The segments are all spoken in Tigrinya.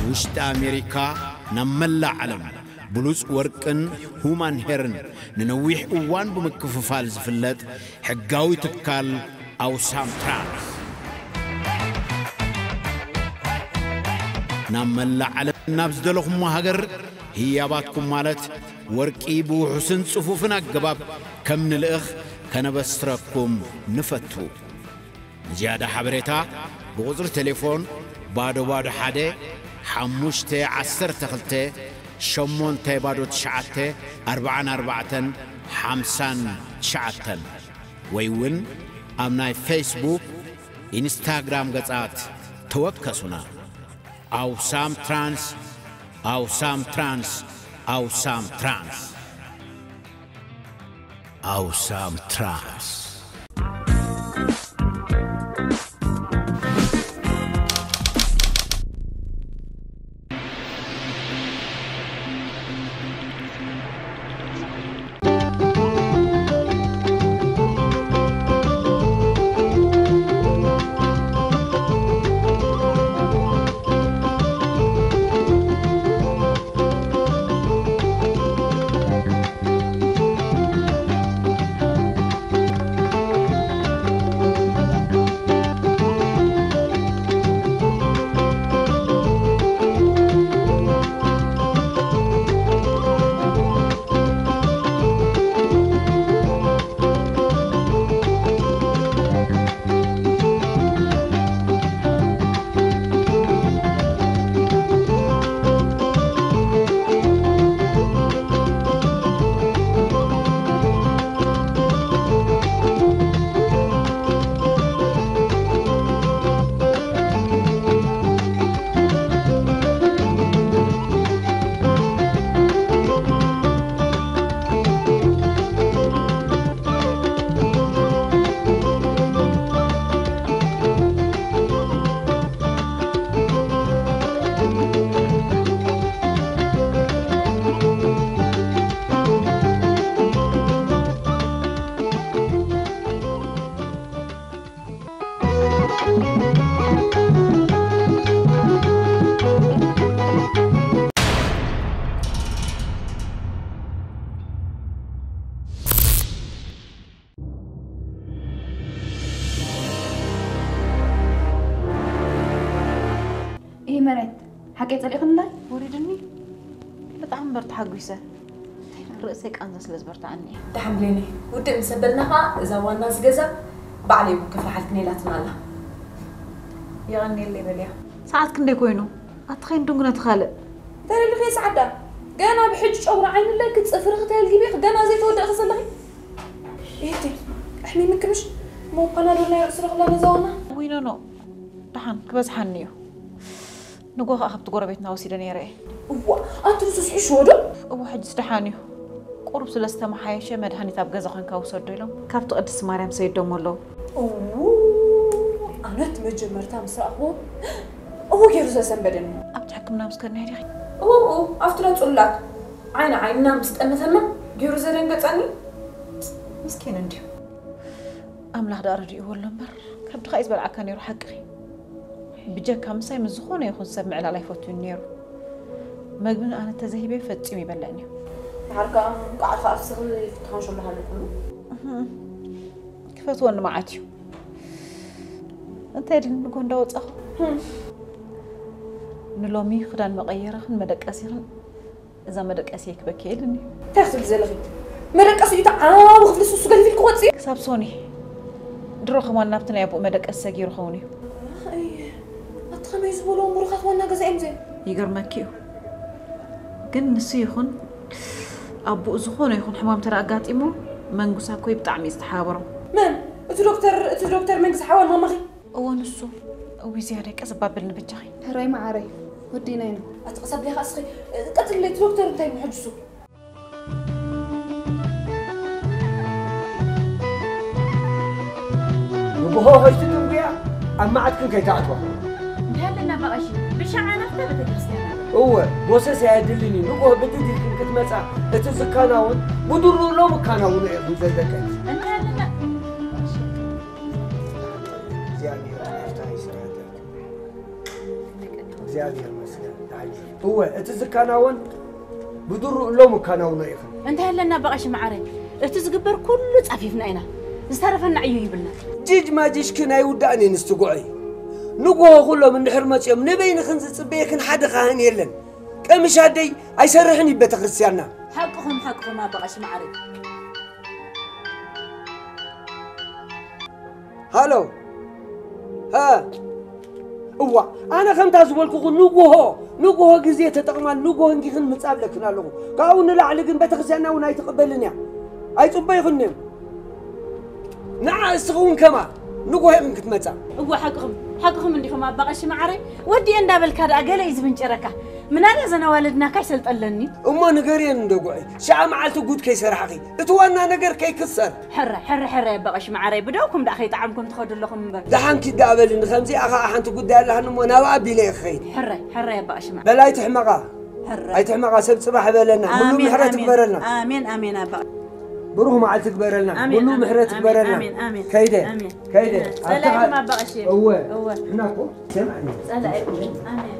ውሽጢ ኣሜሪካ ናብ መላእ ዓለም ብሉጽ ወርቅን ሁማን ሄርን ንነዊሕ እዋን ብምክፍፋል ዝፍለጥ ሕጋዊ ትካል ኣውሳም ትራንስ። ናብ መላእ ዓለም ናብ ዝደለኹሞ ሃገር ህያባትኩም ማለት ወርቂ ብውሑስን ጽፉፍን ኣገባብ ከም ንልእኽ ከነበስረኩም ንፈቱ። ንዝያዳ ሓበሬታ ብቁጽሪ ቴሌፎን ባዶ ባዶ ሓደ ሓሙሽተ ዓሰርተ ክልተ ሸሞንተ ባዶ ትሽዓተ ኣርባዓን ኣርባዕተን ሓምሳን ትሽዓተን ወይ እውን ኣብ ናይ ፌስቡክ፣ ኢንስታግራም ገጻት ተወከሱና። ኣውሳም ትራንስ፣ ኣውሳም ትራንስ፣ ኣውሳም ትራንስ፣ ኣውሳም ትራንስ። ይህ መሬት ሓቂ ጸሊእኽንላይ ወሪድኒ። ብጣዕሚ እምበር ተሓጒሰ። ርእሰይ ቃንዛ ስለ ዝበርትዓኒ እየ። ደሓን ብሌነይ፣ ውድእ ምስ ኣበልና ኸዓ እዛ ዋና እዚ ገዛ ባዕለይ እውን ክፈሓልክን ኢላትና ኣላ። የቐንየለይ በልያ። ሰዓት ክንደይ ኮይኑ? ኣቲ ኸይን ድንጉ ነቲ ካልእ። እንታይ ደሊኺ ሰዓዳ? ገና ብሕጂ ጨጉሪ ዓይኒ ኣለኪ፣ ጽፍርኺ ተልጊቢኺ፣ ገና ዘይተወደእኺ ዘለኺ። እህቲ፣ ኣሕሚምኪ ምሽ? እሞ ፓናዶል ናይ ርእሲ ዶ ክላ ነዛ ዋና? ውይ ኖኖ፣ ደሓን ክበዝሓኒ እዩ። ንጎ ኸዓ ካብቲ ጎረቤትና ወሲደ ነይረ እየ። እዋ፣ ኣንቲ ንሱስ ሕሽዎ ዶ? እዋ፣ ሕጅስ ደሓን እዩ። ቁሩብ ስለ ዝተመሓየሸ መድሃኒት ኣብ ገዛ ኮንካ ውሰዶ ኢሎም ካብቲ ቅድስቲ ማርያም ሰይዶሞ ኣለዉ። እዉ፣ ኣነ እቲ መጀመርታ ምስ ረኣኽዎ እዉ ገይሩ ዘሰንበደኒ። ኣብቲ ሕክምና ምስ ከድና ዲኺ? እዉ፣ እዉ፣ ኣብቲ ናይ ጽሉላት ዓይኒ ዓይንና ምስ ጠመተና ገይሩ ዘደንገጸኒ። ምስኪን እንድዩ። ኣምላኽ ደኣ ረዲእዎ ኣሎ እምበር፣ ከብድኻ እዩ ዝበልዓካ ነይሩ፣ ሓቅኺ። ብጀካ ምሳይ ምስ ዝኾነ ይኹን ሰብ ምዕላል ኣይፈቱን ነይሩ። መግቢ ንኣነ ተዘሂበ ፈጺሙ ይበልዕን እዩ። ድሓር ከኣ ቃዕርኻ ኣፍስኺ ፍትሓን ሸሎ ሃለኩሉ። እህ፣ ክፈትወኒ መዓት እዩ። እንታይ ድን ንጎ እንዳወጻኹ? ህም። ንሎሚ ክዳን መቐየርኽን መደቀሲኽን እዛ መደቀሲ ክበኪ የድልኒ። እንታይ ክትብሊ ዘለኺ? መደቀሲ እዩ እቲ ዓቢ ክፍሊ ሱሱ ገሊፊ ክወጽእ። ክሳብ ሶኒ ድሮ ከማን ናብቲ ናይ ኣቦኡ መደቀሲ ሰጊሩ ኸውን እዩ። ኣይ፣ ኣቲ ከመይ ዝበሉ እምቡሩኻት ዋና ገዛ እዮም እዚኦም? ይገርመኪ እዩ። ግን ንሱ ይኹን ኣቦኡ ዝኾነ ይኹን ሕማም እንተ ኣጋጢሙ መንጉሳ እኮ እዩ ብጣዕሚ እዩ ዝተሓባበሮም። መን? እቲ ዶክተር፣ እቲ ዶክተር መንግስ ሓወን ማማኺ? እወ፣ ንሱ። እዊ፣ ዝያዳ ቀስ ባብል ንብቻኺ። ሕራይ መዓረይ፣ ወዲና ኢና። ኣቲ ቀስ ኣብሊኻ እስኺ፣ ቀጽለይ፣ እቲ ዶክተር እንታይ ምሕጅሱ? ንግሆ ኸይትትንብያ፣ ኣብ መዓትክን ከይትኣትዋ። እንታይ ኣለና በቐሺ? ብሻዕ ናፍታ ቤተክርስትያን ኣለ። እወ፣ ጎሰስ ኣየድልን እዩ። ንግሆ ብድድ ኢልክን ክትመጻ፣ እቲ ዝከናወን ብድሩ ሎም እከናውኖ ኢኹም ዘለክን። እንታይ ኣለና? እግዚኣብሔር ናፍታ ይስራተት። እግዚኣብሔር ይመስገን። እወ፣ እቲ ዝከናወን ብድሩእ ሎም እከናውኖ ኢኽን። እንታይ ኣለና ኣባ ቀሺ መዓረይ? እቲ ዝግበር ኩሉ ጻፊፍና ኢና። ዝተረፈና ዕዮ ይብልና። ጅጅ ማጅሽክን ኣይውዳእን እዩ ንስትጉዖይ። ንግሆ ኩሎም እንድሕር መጺኦም ንበይንኽን ዝጽበየክን ሓደ ካህን የለን። ቀምሽ ኣደይ ኣይሰርሕን እዩ ቤተክርስትያንና። ሓቅኹም፣ ሓቅኹም ኣባ ቀሺ መዓረይ። ሃሎ። ሃ። እዋ፣ ኣነ ከምታ ዝበልኩኹ ንጉሆ፣ ንጉሆ ግዜ ተጠቕማል፣ ንጉሆ እንዲኽን ምጻእ ብለክን ኣለኹ። ካብኡ ንላዕሊ ግን ቤተክርስትያንና እውን ኣይትቕበልን እያ። ኣይጽበይኹን እዮም። ንዓ እስኺ እውን ከማ ንጉሆ ኢኽን ክትመጻ። እዋ፣ ሓቅኹም፣ ሓቅኹም እንዲኹም ኣባ ቀሺ መዓረይ። ወዲኤ እንዳበልካ ደኣ ገለ እዩ ዝብንጭረካ። ምናዳ ዘን ኣዋልድናካ ይሰልጠለኒ። እሞ ንገርየን እንዶ ጉዐይ፣ ሽዓ መዓልቲ ጉድ ከይሰራሕኺ፣ እቲ ዋና ነገር ከይክሰር። ሕረ፣ ሕረ፣ ሕረ፣ ኣባ ቀሺ መዓረይ፣ ብደውኩም ደኣ ከይጠዓምኩም ትኸዱ ኣለኹም እምበር። ደሓን ኪድ ደኣ በልኒ፣ ከምዚኣ ኸኣ ሓንቲ ጉዳይ ኣላሃኒ እሞ ናብኣ ኣቢለ እየ ክኸይድ። ሕረ፣ ሕረ፣ ኣባ ቀሺ መዓረይ። በል ኣይትሕመቓ፣ ሕረ። ኣይትሕመቓ፣ ሰብ ጽባሕ በለና፣ ኩሉ ኣሜን፣ ምሕረት ኣሜን። ይግበረልና። ኣሜን፣ ኣሜን፣ ኣባ። ብሩኽ መዓልቲ ግበረልና፣ ኣሜን፣ ኩሉ ኣሜን፣ ምሕረት ኣሜን፣ ግበረልና። ኣሜን፣ ኣሜን። ከይደ፣ ኣሜን። ከይደ። ጸላኢኹም ኣባ ቀሺ። እወ፣ እወ። ንሕና እኮ ሰምዕኒ። ጸላኢኹም። ኣሜን።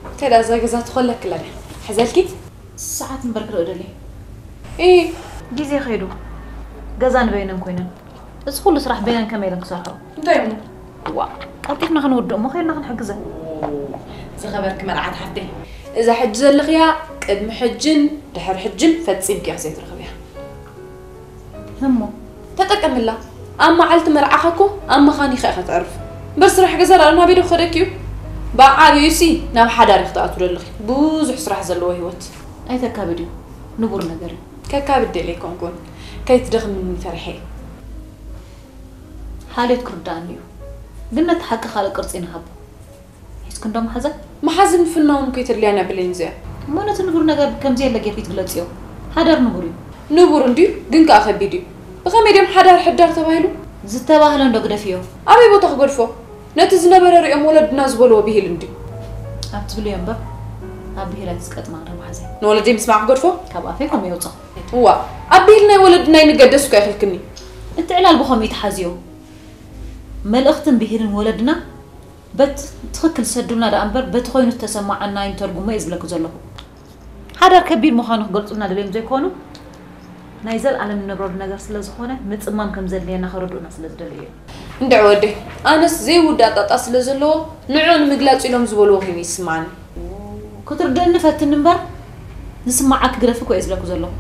እንታይ ደኣ እዛ ገዛ ትኾለክላ ድያ? ሕዘልኪ? ሰዓት እምበር ክርኢ ደልየ። እ፣ ግዜ ከይዱ። ገዛ ንበይነን ኮይነን። እዚ ኩሉ ስራሕ በይነን ከመይ ኢለን ክሰርሕኦ? እንታይ እሞ? ዋ፣ ቀልጢፍና ክንውድእ እሞ ከይድና ክንሕግዘን። ዝኸበርኪ መርዓት ሓፍተይ፣ እዛ ሕጂ ዘለኽያ ቅድሚ ሕጅን ድሕሪ ሕጅን ፈጺምኪ ኢኺ ዘይትረኽብያ። እሞ? ተጠቀምላ። ኣብ መዓልቲ መርዓኻ እኮ ኣብ መኻኒኻ ኢኻ ተዕርፍ። እምበር ስራሕ ገዛ ደኣ ናበይ ዶ ክኸደኪ እዩ? ብዓብዩሲ ናብ ሓዳር ኢኺ ትኣትዊ ዘለኺ። ብዙሕ ስራሕ ዘለዎ ህይወት። ኣይተካብድዮ። ንቡር ነገር እዩ። ከካብድ ደልየ ኣይኮንኩን። ከይትደኽምኒ ፈሪሐ እየ። ሓልዮት ክርድኣኒ እዩ። ግን ነቲ ሓቂ ካልእ ቅርጺ ንሃቦ። ሒዝኪ እንዶ መሓዛ? መሓዝን ፍናውን እኮ ኣይተድልያን እያ ብሌን እዚኣ። እሞ ነቲ ንቡር ነገር ከምዘየለ ጌርኪ ትግለጽዮ። ሓዳር ንቡር እዩ። ንቡር እንድዩ፣ ግን ከኣ ከቢድ እዩ። ብኸመይ ድዮም ሓዳር ሕዳር ተባሂሉ? ዝተባህለ እንዶ ግደፍዮ። ኣበይ ቦታ ክገድፎ? ነቲ ዝነበረ ሪኦም ወለድና ዝበልዎ ብሂል እንድዩ። ኣብ ትብልዮ እምበር፣ ኣብ ብሂል ኣይትስቀጥማ እንዶ መሓዘይ። ንወለደይ ምስማዕ ክገድፎ? ካብ ኣፈይ ከምኡ የውጽኦ። እዋ፣ ኣብ ብሂል ናይ ወለድና ኣይንገደስ እኮ ኣይኽልክኒ። እቲ ዕላል ብኸምኡ ይትሓዝዮ። መልእኽትን ብሂልን ወለድና በት ትኽክል ዝሰዱልና ደኣ እምበር፣ በቲ ኮይኑ ዝተሰማዓና ኣይንተርጉሞ እየ ዝብለኪ ዘለኹ። ሓዳር ከቢድ ምዃኑ ክገልጹልና ደልዮም ዘይኮኑ፣ ናይ ዘልኣለም እንነብረሉ ነገር ስለ ዝኾነ፣ ምጽማም ከም ዘድልየና ከረድኡና ስለ ዝደለዩ እዮም። እንድዒ ወደይ፣ ኣነስ ዘይውዳእ ጣጣ ስለ ዘለዎ፣ ንዕኡ ንምግላጽ ኢሎም ዝበልዎ ኮይኑ ይስምዓኒ። ክትርድእኒ ፈትኒ እምበር፣ ዝስምዓኪ ግደፊ እኮ እየ ዝብለኪ ዘለኹ።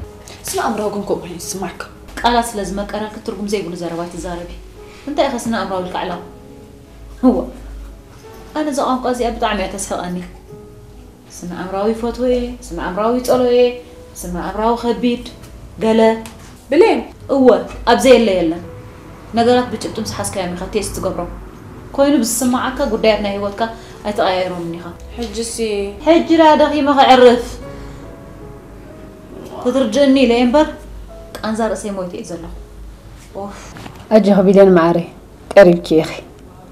ስነ ኣእምራዊ ግን ከምኡ ኮይኑ ይስምዓካ። ቃላት ስለ ዝመቀረልኪ ትርጉም ዘይብሉ ዘረባ ኣይትዛረቢ። እንታይ ኢኸ ስነ ኣእምራዊ ኢልካ ዕላው? እወ፣ ኣነ እዛ ቋንቋ እዚኣ ብጣዕሚ እያ ተስሕቐኒ። ስነ ኣእምራዊ ፈትወ እየ፣ ስነ ኣእምራዊ ጸሎ እየ፣ ስነ ኣእምራዊ ከቢድ፣ ገለ። ብሌን! እወ፣ ኣብ ዘየለ የለን። ነገራት ብጭብጢ ምስ ሓዝካዮም ኢኻ ቴስት ትገብሮም። ኮይኑ ብዝስምዓካ ጉዳያት ናይ ህይወትካ ኣይተቐያይሮምን ኢኻ። ሕጂሲ? ሕጂ ደኣ ደኺመ ከዕርፍ። ክትርድእኒ ኢለ እየ እምበር፣ ቃንዛ ርእሰይ ሞይተ እየ ዘለኹ። ኦፍ። ኣጆኺ ብሌን መዓረይ፣ ቀሪብኪ ኢኺ።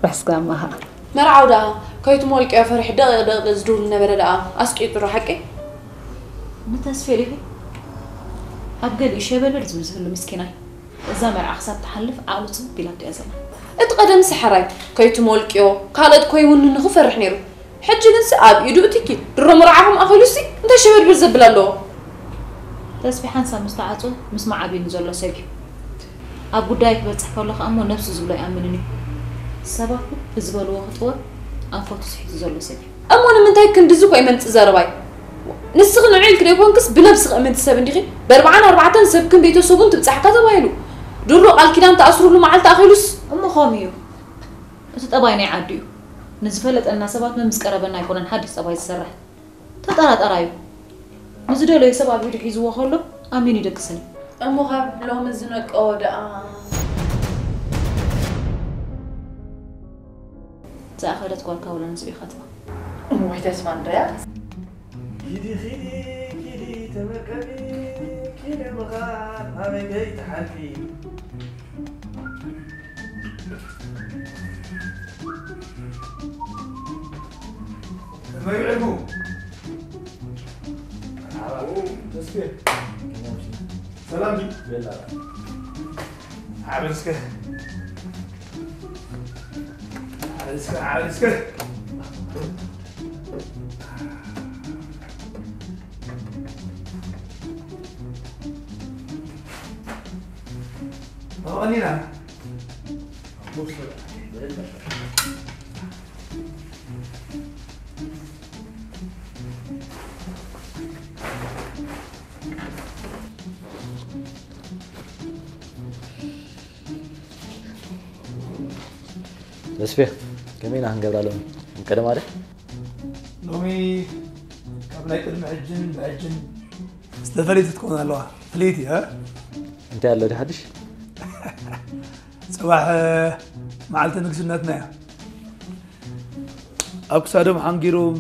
ራሕሲ ጋማ ኸዓ። መርዓዊ ደኣ ከይትሞልቅዮ ፈሪሑ ደቂቕ ደቂቕ ዝድውል ነበረ ደኣ ኣስቂጥሮ ሓቂ? ንተስፌ ዲኺ? ኣብ ገሊኡ ሸበልበል ዝብል ዝህሉ ምስኪናይ። እዛ መርዓ ክሳብ ትሓልፍ ዓቕሉ ጽብ ኢላቶ እያ ዘላ። እቲ ቀደምሲ ሕራይ ከይትሞልቅዮ ካልኦት ከይውንኑ ክፈርሕ ነይሩ። ሕጂ ግንሲ ኣብ ኢዱ እትኪ ድሮ መርዓኹም ኣኺሉሲ እንታይ ሸበድበድ ዘብል ኣለዎ? ተስፊ ሓንሳብ ምስ ተዓጾ ምስማዕ ኣብዩኒ ዘሎ ሰብ እዩ። ኣብ ጉዳይ ክበጽሕ ከሎ ከኣ እሞ ነብሱ ዝብሎ ኣይኣምንን እዩ። ሰባት ብዝበልዎ ክጥወር ኣንፈቱ ስሒቱ ዘሎ ሰብ እዩ። እሞ ንምንታይ ክንድዚ ኮይ መምጽእ ዘረባይ? ንስኺ ንዑ ኢልኪ ዶ ይኮንክስ ብነብስኺ እምንቲ ሰብ እንዲኺ? ብኣርብዓን ኣርባዕተን ሰብክን ቤተሰቡን ትብጻሕካ ተባሂሉ። ድሮ ቃል ኪዳን ተኣስሩሉ መዓልቲ ኣኺሉስ? እሞ ከምኡ እዩ። እቲ ጠባይ ናይ ዓዱ እዩ። ንዝፈለጠና ሰባት መምስ ቀረበና ኣይኮነን ሓድሽ ጠባይ ዝሰርሕ። ተጠራጠራ እዩ። ንዝደለዮ ሰብ ኣብ ኢዱ ሒዝዎ ከሎ ኣሚኑ ይደቅስን እዩ። እሞ ካብ ሎሚ ዝነቀዎ ደኣ? ዝኣኸለት ጓልካ ውላ ንዝቢኻ ትባ። እሞይ ተስፋ እንድርያስ። ኪዲ ኪዲ ኪዲ ተመቀቢ ኪዲ ምኻድ ኣበይ ከይትሓልፊ። መግዕቡ ተስፌ ሰላም ዲ ቤላ ዓብር እስከ ዓብር እስከ ዓብር እስከ መቐኒና ተስፌ ከመይ ኢና ክንገብራ ሎሚ? ከም ቀደም ኣደ ሎሚ ካብ ናይ ቅድሚ ሕጅን ብሕጅን ዝተፈለየት ትከውን ኣለዋ። ፍልይቲ እ እንታይ ኣሎ ዲ ሓድሽ? ጽባሕ መዓልቲ ንግስነትና እያ። ኣብ ክሳዶም ሓንጊሮም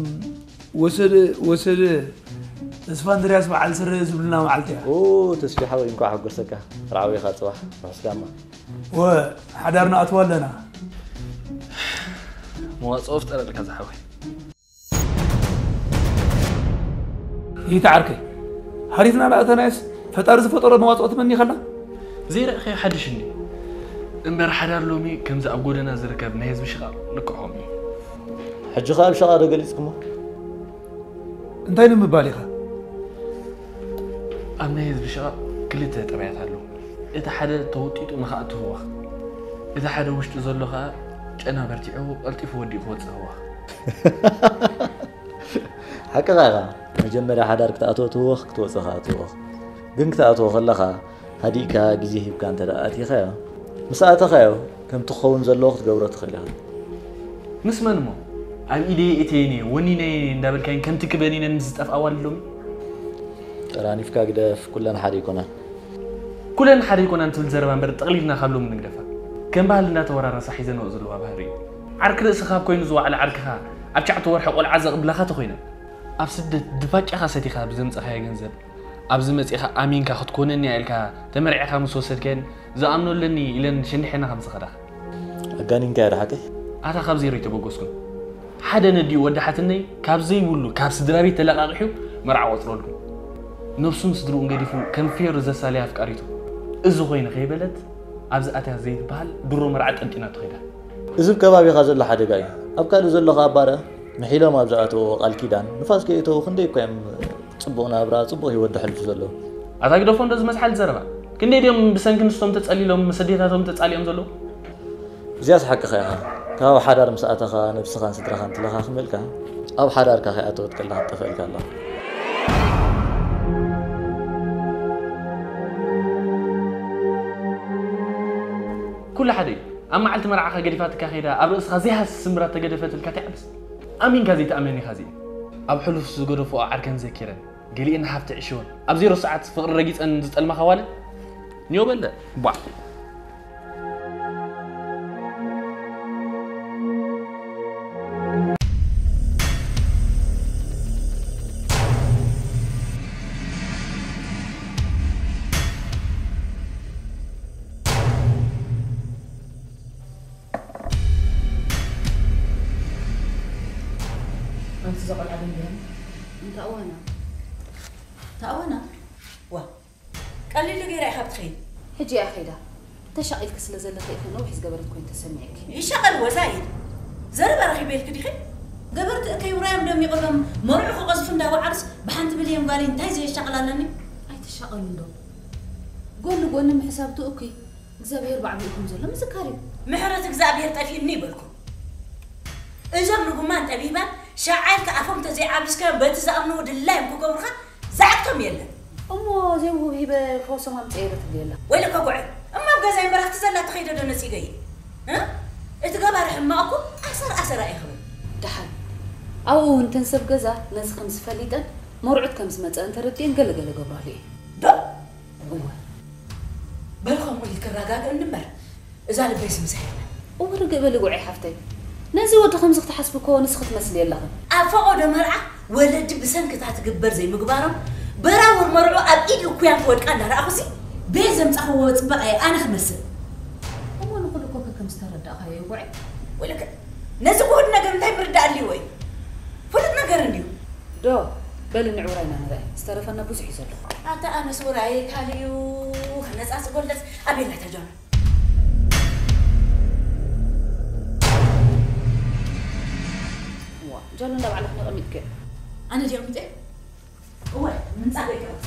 ወሰድ ወሰድ ተስፋ እንድርያስ በዓል ስረ ዝብልና መዓልቲ እያ። ኦ ተስፊ ሓወይ እንኳዕ ሓጎሰካ። ርዓዊ ኢኻ ጽባሕ ርሑስ ጋማ። ወ ሓዳር ንኣትዋ ኣለና። መዋጽኦ ፍጠረልካ ዝሓወይ። ይታ ዓርከይ ሃሪትና ላእተናየስ ፈጣሪ ዝፈጠሮ መዋጽኦ ትመኒ ከላ ዘይረእኸ ሓድሽ እንዲ እምበር ሓዳር ሎሚ ከምዚ ኣብ ጎደና ዝርከብ ናይ ህዝቢ ሽቓቕ ልክዖም እዩ። ሕጂ ኸኣ ኣብ ሸቓቕ ዶ ገሊጽኩሞ? እንታይ ንምባል ኢኻ? ኣብ ናይ ህዝቢ ሽቓቕ ክልተ ጠባያት ኣለዉ። እቲ ሓደ ተወጢጡ ንኽኣቱ ህወኽ፣ እቲ ሓደ ውሽጡ ዘሎ ኸኣ ጨና በርቲዑ ቀልጢፉ ወዲኡ ክወጽእ ህወኽ። ሓቅኻ ኢኻ። መጀመርያ ሓዳር ክትኣትዎ ትህወኽ፣ ክትወጽእ ኸኣ ትህወኽ። ግን ክትኣትዎ ከለኻ ሃዲእካ ግዜ ሂብካ እንተ ደኣ ኣቲኻዮ፣ ምስ ኣተኻዮ ከምቲ ክኸውን ዘለዎ ክትገብሮ ትኽእል ኢኻ። ምስ መን እሞ? ኣብ ኢደይ እተየን እየ፣ ወኒነ እየ እንዳበልካይን ከምቲ ክበኒነን ምስ ዝጠፍኣ ኣዋልድ ሎሚ? ጠራኒፍካ ግደፍ፣ ኩለን ሓደ ኣይኮናን። ኩለን ሓደ ኣይኮናን ትብል ዘረባ እምበር ጠቕሊልና ካብ ሎሚ ንግደፋ። ከም ባህሊ እንዳተወራረሳ ሒዘንኦ ዘለዋ ባህሪ እዩ። ዓርኪ ርእስኻ ኣብ ኮይኑ ዝወዓለ ዓርክኻ ኣብ ትሽዓተ ወርሒ ቆልዓ ዘቕብለኻ ተኾይነ። ኣብ ስደት ድፋጫኻ ሰቲኻ ብዘምጸኻዮ ገንዘብ ኣብዚ መጺኻ ኣሚንካ ክትኮነኒ እያ ኢልካ ተመርዒኻ ምስ ወሰድከን ዝኣምኖ ኣለኒ ኢለን ሸንዲሐና ከም ዝኸዳ። ኣጋኒንካዮ ዶ ሓቀይ? ኣታ ካብ ዜሮ ኣይተበገስኩን። ሓደ ነዲኡ ወዲ ሓትነይ ካብ ዘይብሉ ካብ ስድራ ቤት ተለቃቂሑ መርዓ ቆጽረሉ። ነብሱን ስድርኡን ገዲፉ ከም ፌሩ ዘሳለየ ኣፍቃሪቱ። እዚ ኮይኑ ከይበለት ኣብዚ ኣትያ ዘይትበሃል ድሮ መርዓ ጠንጢናቶ ከይዳ። እዚ ኣብ ከባቢኻ ዘሎ ሓደጋ እዩ። ኣብ ካልእ ዘሎ ከኣ ኣባረ ምሒሎም ኣብ ዝኣተዎ ቃል ኪዳን ንፋስ ከየእተዉ ክንደይ እኳ እዮም ጽቡቕ ናብራ፣ ጽቡቕ ህይወት ደሕልፉ ዘለዉ። ኣታ ግደፎ እንዶ ዝመዝሓል ዘረባ። ክንደይ ድዮም ብሰንኪ ንሶም ተጸሊሎም፣ ምስ ኣዴታቶም ተጻሊኦም ዘለዉ? እዚኣስ ሓቅኻ ኢኻ። ካብ ሓዳር ምስ ኣተኻ ነብስኻን ስድራኻን ትለኻኽመልካ፣ ኣብ ሓዳርካ ከይኣተወት ከላ ክትጠፍአልካ ኣላ። ኩሉ ሓደ እዩ። ኣብ መዓልቲ መርዓኻ ገዲፋትካ ከይዳ፣ ኣብ ርእስኻ ዘይሃስስ ስምብራት ተገደፈትልካ ትዕብስ። ኣሚንካ ዘይትኣመን ኢኻ እዚኤን። ኣብ ሕሉፍ ዝገደፍኦ ዓርከን ዘኪረን፣ ገሊኤን ሃብቲ ዕሽወን፣ ኣብ ዜሮ ሰዓት ፍቕሪ ረጊጸን ዝጠልማኻ ዋለ ኒዮ በለ። ቧዕ። ኣንቲ እዛ ቆልዓ ደንግያ። እንታዋና? ታዋና? ዋ፣ ቀሊሉ ገይራ ኢኻ ክትኸይድ። ሕጂ እያ ከይዳ። ተሻቒልኪ ስለ ዘለኺ ኢኺ ነዊሕ ዝገበረት ኮይኑ ተሰሚዕኪ። ይሻቐል ወዛ ኢድ። ዘረባ ረኺበ ኢልኪ ዲኺ? ገበርቲ እከይ ውራዮም ደሚቑሎም መርዑ ክቐዝፉ እንዳወዓሉስ ብሓንቲ ብልየን ጓለይ እንታይ ዘየሻቕል ኣለኒ? ኣይትሻቐሉ እንዶ። ጎኒ ጎኒ ምሕሳብ ትእኩይ። እግዚኣብሔር ባዕሉ እዩ ከም ዘሎ ምዝካር እዩ። ምሕረት እግዚኣብሔር ጠፊእኒ ይበልኩም። እዞም ርጉማን ጠቢባን ሸዓ ኢልካ ኣፎም ተዘይዓብስካዮም በቲ ዝኣምንዎ ድላዮም ክገብሩኻ ዛዕግቶም የለን። እሞ ዘይውህብ ሂበ ፈውሶም ኣምፅኤ ዶ ትብሊ ኣላ? ወይለከ ጉዐ፣ እሞ ኣብ ገዛይ በረኽቲ ዘላ ተኸይደ ዶ ነፂገ እየ? እ? እቲ ገባሪ ሕማቕ እኮ ኣሰር ኣሰር ኣየ ክብል። ደሓን፣ ኣብኡ እውን እተን ሰብ ገዛ ነዚ ከም ዝፈሊጠን መርዑት ከም ዝመጸ እንተረዲኤን ገለ ገለ ገብራሉ እየ። ዶ? እወ። በል ከምኡ ኢልኪ ኣረጋግእኒ እምበር፣ እዛ ልበይ ስምስሕ የለን። እወ ርግእ በሊ ጉዐይ ሓፍተይ። ነዚ ወዲ ከምዚ ክትሓስቢ እኮ ንስኺ ትመስሊ የለኽን። ኣብ ፈቐዶ መርዓ ወለዲ ብሰንኪ እታ ትግበር ዘይምግባሮም በራውር መርዑ ኣብ ኢድ እኩያን ክወድቃ እንዳረኣኹሲ ቤት ዘምጻኽዎ ጽባቐ እየ ኣነ ክመስል። እሞ ንኹሉ እኮ ከከም ዝተረዳእኻዮ እዩ ጉዐይ። ወለከ ነዚ ጉሁድ ነገር እንታይ ምርዳእ ኣልይዎ እዩ? ፍሉጥ ነገር እንድዩ። ዶ በሊ ንዕውራይና ንርኣይ ዝተረፈና ብዙሕ እዩ ዘሎ። ኣታ ኣነስ ውራየይ ካልዩ ክነጻጽ ጎለስ ኣቤላ ተጃኑ። ዋ ጃኑ እንዳ ባዕልኽኒ ኣቐሚጥክዮ። ኣነ ድየ ኣቐሚጠ? እወ ምንጻፍ ኣይከኣል።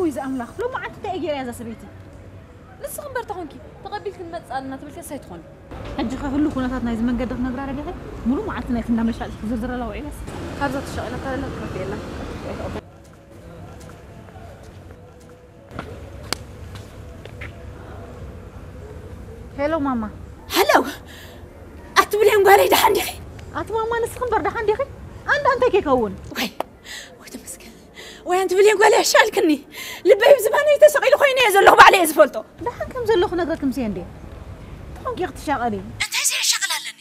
ውይ ዝኣምላኽ ሎማዓንቲ እንታይ እየ ገይረያ እዛ ሰበይቲ? ንስኺ እምበር ተኾንኪ ተቐቢልኪ ንመጽእ ኣለና ትብል ከስ ኣይትኾኒ። ሕጂ ኸ ህሉ ኩነታት ናይዚ መንገዲ ክነግራ ደሊኺ? ሙሉእ መዓልቲ ናይቲ እንዳመሻጥኪ ክዝርዝረላ ውዒለስ። ካብዛ ተሻቒላ እታ ዘላ ትኸፍእ የላን። ሄሎ ማማ። ሃለው! ኣቲ ብሌን ጓለይ ደሓን ዲኺ? ኣቲ ማማ ንስኺ እምበር ደሓን ዲኺ? ኣንዳ እንታይ ከይከውን? ዋይ ወይ ተመስገን። ወይ ኣንቲ ብሌን ጓለይ ኣሻልክኒ። ልበይ ብዝማነይ ተሰቒሉ ኮይኑ እየ ዘለኹ ባዕለይ እየ ዝፈልጦ። ደሓን ከም ዘለኹ ነግረኪ ምሴ እንዴ? ተኾንኪ ክትሻቐሊ። እንታይ ዘየሻቕል ኣለኒ?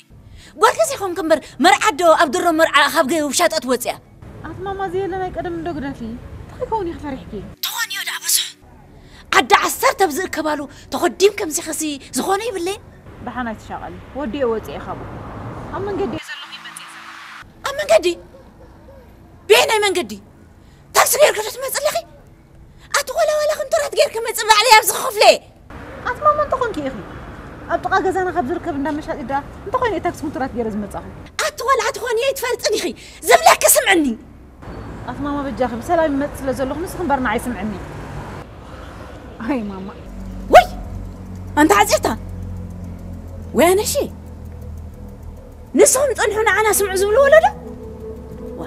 ጓልኪ ዘይኮንኪ እምበር መርዓ ዶ ኣብ ድሮ መርዓ ካብ ገ ውሻጠ ትወፅያ? ኣቲ ማማ ዘየለ ናይ ቀደም እንዶ ግደፊ። እንታይ ከውን ኢኺ ፈሪሕኪ? ተኾንዮ ደኣ ብዙሕ ዓዲ ዓሰርተ ኣብ ዝእከባሉ ተኾዲም ከምዚኸሲ ዝኾነ ይብለይን። ደሓን ኣይትሻቐሊ ወዲኤ ወፂኤ ካብኡ ኣብ መንገዲ እየ ዘለኹ ይመፅእ እየ ዘለኹ ኣብ መንገዲ በየናይ መንገዲ እታ ታክሲ ጌርኪ ዶ ትመጽእ ኣለኺ? ኣቲ ቆላ ዋላ ክንቱራት ጌርኪ መጽእ ባዕለይ ኣብዚ ክኽፍለ። ኣቲ ማማ እንተኾንኪ ኢኺ ኣብ ጥቓ ገዛና ካብ ዝርከብ እንዳ መሻጢ ደኣ እንተኾይነ እየ ታክሲ ክንቱራት ገይረ ዝመጻኹ። ኣቲ ቆልዓ ትኾኒ ኣይትፈልጥን ኢኺ ዝብለኪ ስምዕኒ። ኣቲ ማማ በጃኺ ብሰላም ይመጽእ ስለ ዘለኹ ንስኺ እምበር ንዓይ ስምዕኒ። ኣይ ማማ። ወይ ኣንታ ዓጺርታ ወይ ኣነሺ ንስኹም ጸንሑ ንዓና ስምዑ ዝብሉ ወለዶ። ዋ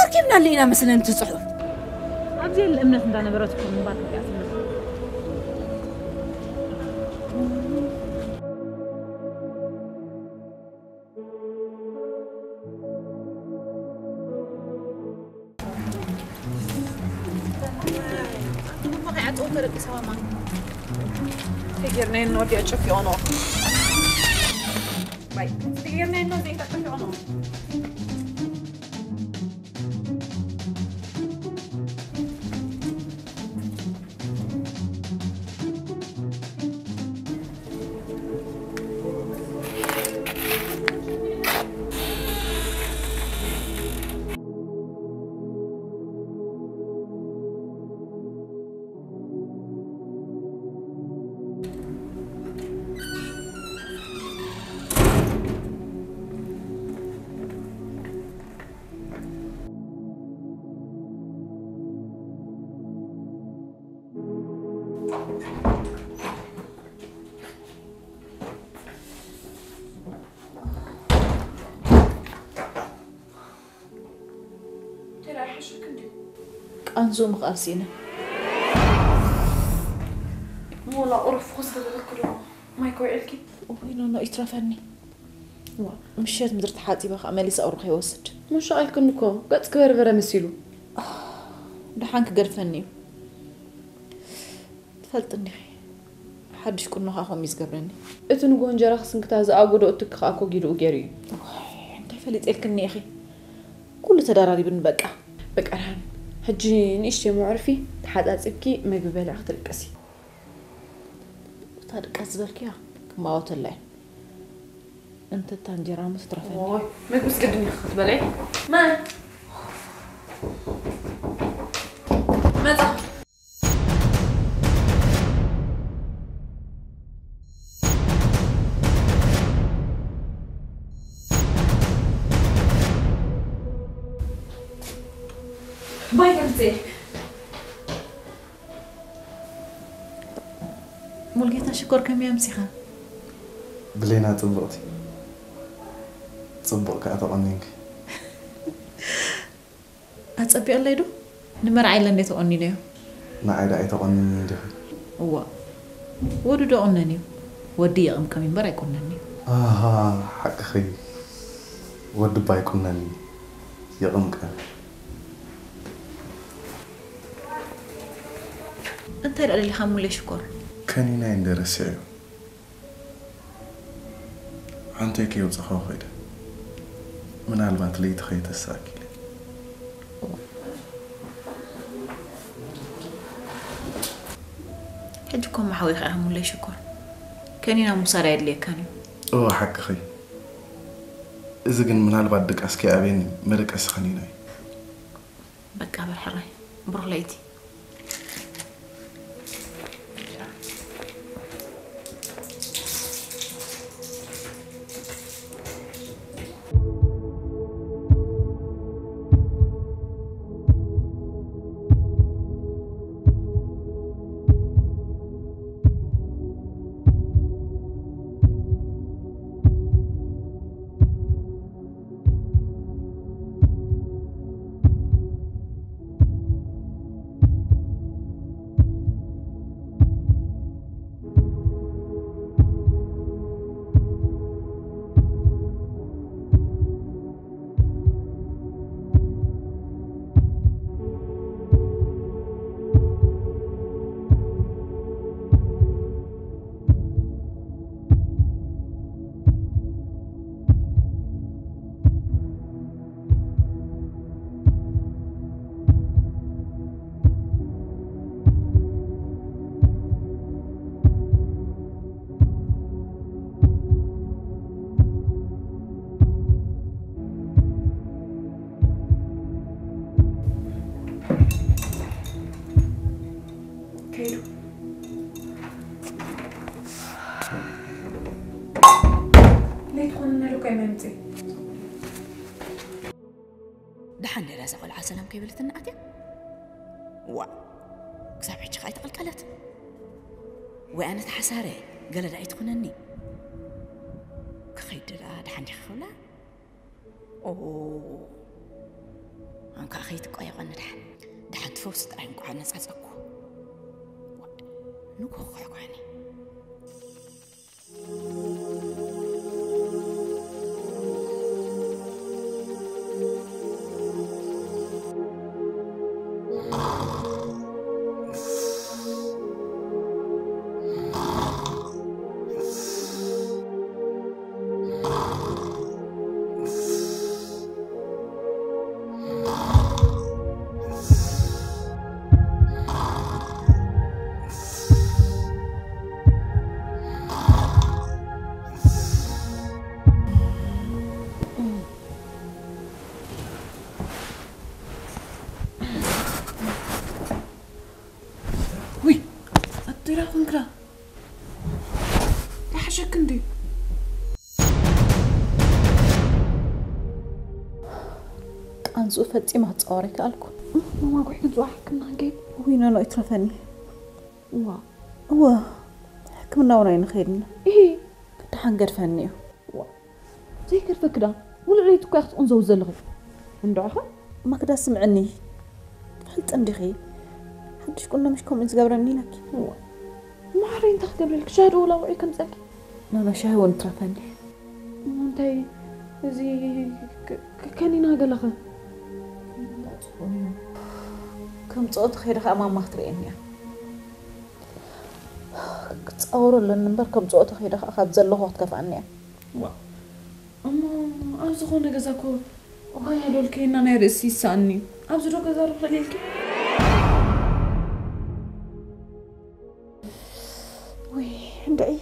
ኣርኪብናሉ ኢና መስለን እቲ ጽሑፍ። ኣብዚ የለ እምነት እንዳነበረትኩም እምባር ክትያስነት። ቃንዝኡ ምኽኣል ስኢነ። ሞላ ቁሩብ ፍኹስ ተበለኩ ዶ ማይ ከውዒልኪ? እውይ ኖኖ ይትረፈኒ። ዋ ምሸት ምድሪ ተሓፂበ ከዓ መሊሰ ቁሩብ ከይወስድ። መሻቐልክኒ እኮ ገፅኪ በርበረ መሲሉ። ደሓን ክገድፈኒ እዩ። ትፈልጢ እንዲኺ ሓድሽ ቁኖ ከዓ ከምኡ እዩ ዝገብረኒ። እቲ ንጎ እንጀራ ክስንክታ ዝኣጎዶ እትኪ ከዓ እኮ ጊድኡ ገይሩ እዩ። ዋይ እንታይ ፈሊጠልክኒ ኢኺ ኩሉ ተደራሪብኒ በቃ። በቃ ደሓን ሕጂ ንእሽተይ መዕርፊ ተሓፃፂብኪ መግቢ በሊዕኪ ትልቀሲ። እታ ድቃስ ዝበልክያ ክማወተላ እየ። እንተ እታ እንጀራ ምስ ትረፈኒ። ኦይ ምግብስ ግድን ኢኺ ክትበልዒ። መን መፃ? ባይ ከምፅእ። ሙልጌታ ሽኮር ከመይ ኣምሲኻ? ብሌና ጽብቕቲ። ጽቡቕ ከኣ ተቖኒንኪ። ኣጸቢቕለይ ዶ? ንመርዓ ኢለ እንዴ ተቖኒነዮ? ንዓይ ደኣ ኣይተቖንንኒ ዲኺ? እዋ። ወዲ ዶ ቁነን እዩ? ወዲ ይቕምቀም እምበር ኣይቁነን እዩ። ኣሃ፣ ሓቅኺ። ወዲ እባ ኣይቁነን እዩ። ይቕምቀም። እንታይ ደኣ ደሊኻ ሙሌ ሽኮር? ከኒናይ እንደ ረሲዐዮ። ሓንተይ ከየውጻኹ ከይደ። ምናልባት ለይቲ ከይተሳእኪ ኢለ። ሕጂ እኮ እሞ ሓዊኺ ኢኻ ሙሌ ሽኮር። ከኒና ምውሳድ ኣየድልየካን እዩ። እወ ሓቅኺ። እዚ ግን ምናልባት ድቃስ ከይኣብየኒ መደቀሲ ከኒና እዩ። በቃ በል ሕራይ ብሩኽ ለይቲ። ኣይመምፅእ። ደሓን ደላ እዛ ቆልዓ ሰላም ከይበለትና ኣትያ። ዋ፣ ክሳብ ሕጂ ከኣ ኣይተቐልቀለት። ወይ ኣነ ተሓሳረ፣ ገለ ደኣ ኣይትኹነኒ። ክኸይድ ደኣ ደሓን ዲኺ ክብላ? ኦ፣ ኣንካ ከይትቋየቖኒ ደሓን። ደሓን ትፈውስ ጥራይ እንኳዕ ነጻጸኩ። ዋ፣ ንግሆ ክሕኳኒ። ውይ፣ ኣቶ ይራኹም ግራ። ይሓሸክ እንዲ። ቃንዝኡ ፈጺመ ክጻወር ኣይከኣልኩን። መማጉሒ ግን ጽባሕ ሕክምና ክንከይድ። ውይ፣ ኖኖ፣ ይትረፈኒ። እዋ። እወ፣ ሕክምና እውን ኣይንኸይድን። እሂ። ደሓን ገድፈኒ እዩ። እዋ። ዘይገድፈኪ ደኣ። ሙሉእ ለይቲ እኮ ኢኺ ትቕንዘዊ ዘለኺ። እንድዕኸ? ማክዳ፣ ስምዕኒ። ትፈልጢ እንዲኺ። ሓድሽ ቁኖ ምሽ ከምኡ ዝገብረኒ ኢለኪ። እዋ። ማዕረይ እንታይ ክገብረልኪ? ሻሂ ዶ ወላ ውዒ ከምፀልኪ? ኖኖ፣ ሻሂ እውን ትረፈኒ። እሞ እንታይ እዚ ክ-፣ ክ-፣ ከኒና ገለኸ? ከምፅኦ ተኸይደ ከዓ ማማ ክትርእየኒ እያ። ክፃወሮ ኣለኒ እምበር ከምፅኦ ተኸይደ ከዓ ካብ ዘለኹ ክትከፍኣኒ እያ። ዋ፣ እሞ ኣብ ዝኾነ ገዛ እኮ ውሃ ያዶልከይና ናይ ርእሲ ይሰኣኒ። ኣብዚ ዶ ገዛ ዶ ክልልኪ? ውይ፣ እንድዒ፣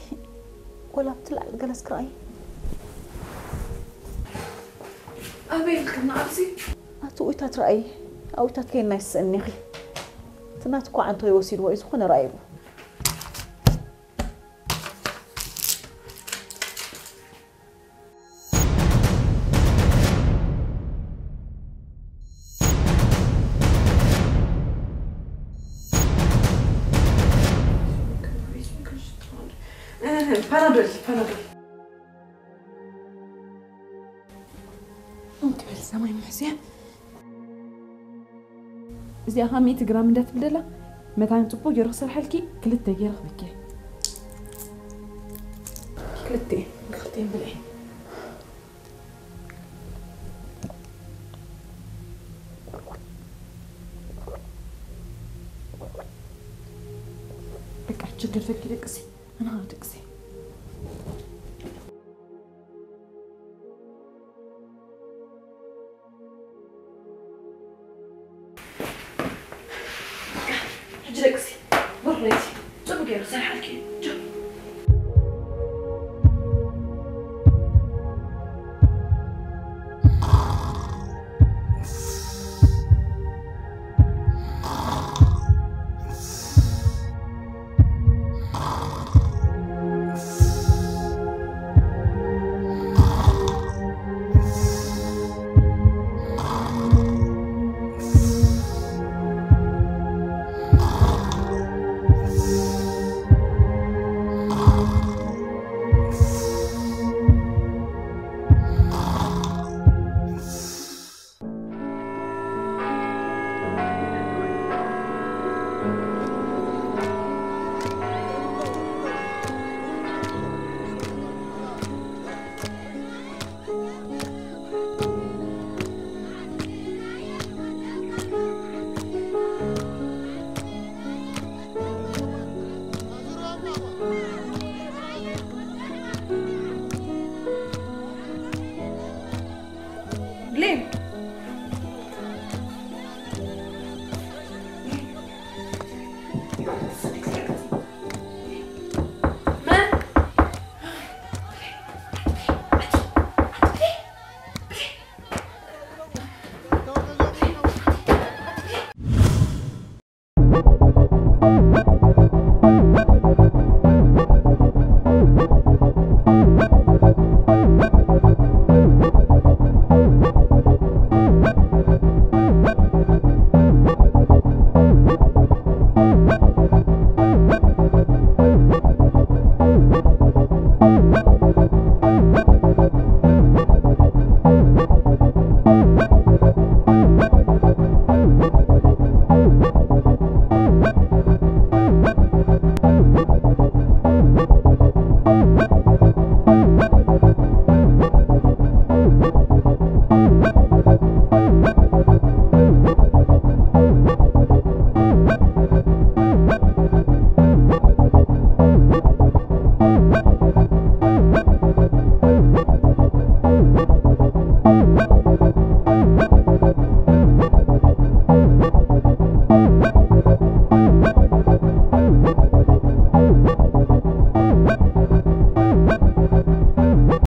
ወላ ኣብቲ ላዕሊ ገለስ ክረኣይ። ኣበይ ኢልክና ኣብዚ? ኣብቲ ኡይታት ረኣይ። ኣብ ኡይታት ከይና ይስእኒኺ። እቲ ናቱ እኳ ዓንቶ ይወሲድዎ እዩ፣ ዝኾነ ረኣይዎ። ፓናዶል፣ ፓናዶል። እንክብል ሰማይ ምሕስያ። እዚኣ ኸኣ ሚእቲ ግራም እንዳትብል ደላ፣ መታን ጽቡቕ ገይሩ ክሰርሓልኪ ክልተ ገይረ ክበኪ። ክልተ፣ ክልተ ብልዒ። በቃ ችግር ፈኪ ደቅሲ፣ ኣና ደቅሲ። ሕጂ ደቅሲ፣ ብሩኽ ለይቲ፣ ጽቡቕ ገይሩ ክሰርሓልኪ እዩ። ቻው።